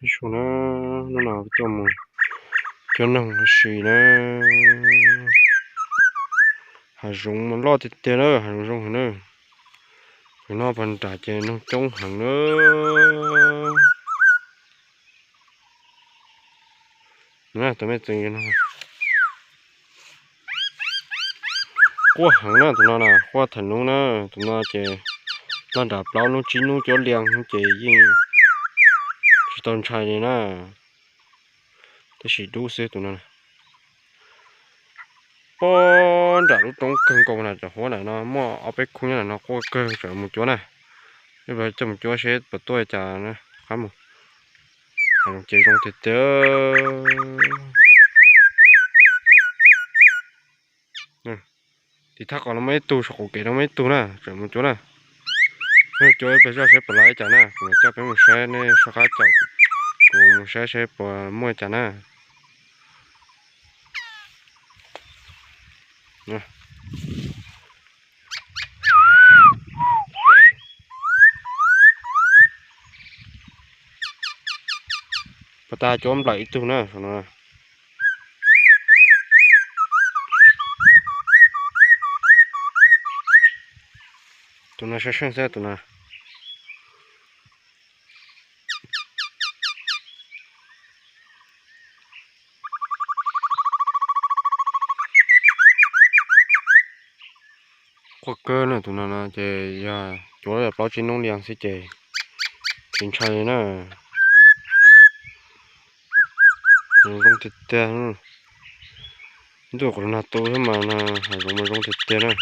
Ib zaug na, hnub no coj mus cov noog si na. Hav zoov mas loj tiag tiag na, hav zoov zoo heev na. Pem no pem nram ces noog coob heev na. Tus me txeem quaj heev na, tus no na quaj thawm hnub na. Tus no ces noj nram plaub hnub tsib hnub cuab lias ces yeej tsis tau ntshai li na. Tab sis dub xwb tus no. Pob nram lub roob kawg nkaus na, cov huab ntawm no muaj ob peb khub nyob ntawm no quaj kawg, tseem mus cuab na. Coj mus cuab seb puas tuaj cas na, qab mus. Ces zoo tiag tiag. Tiv thaj qos no muaj ib tug, saum qaum kev no muaj ib tug na, tseem mus cuab na. Cuab ib pliag zoj seb puas laib cas na, kuv coj peb mus saib, nej soj qab caum kuv mus saib seb puas muaj cas na. Pas tas cuab nplawm ib tug na. Tus no saib seej xwb tus no. Quaj kawg na, tus no no ces yog cuav plaub tsib hnub li xwb ces tsis ntshai li na. Zoo tiag tiag. Ntuj qhov no tu thiab mas, hav zoov mas zoo tiag tiag na.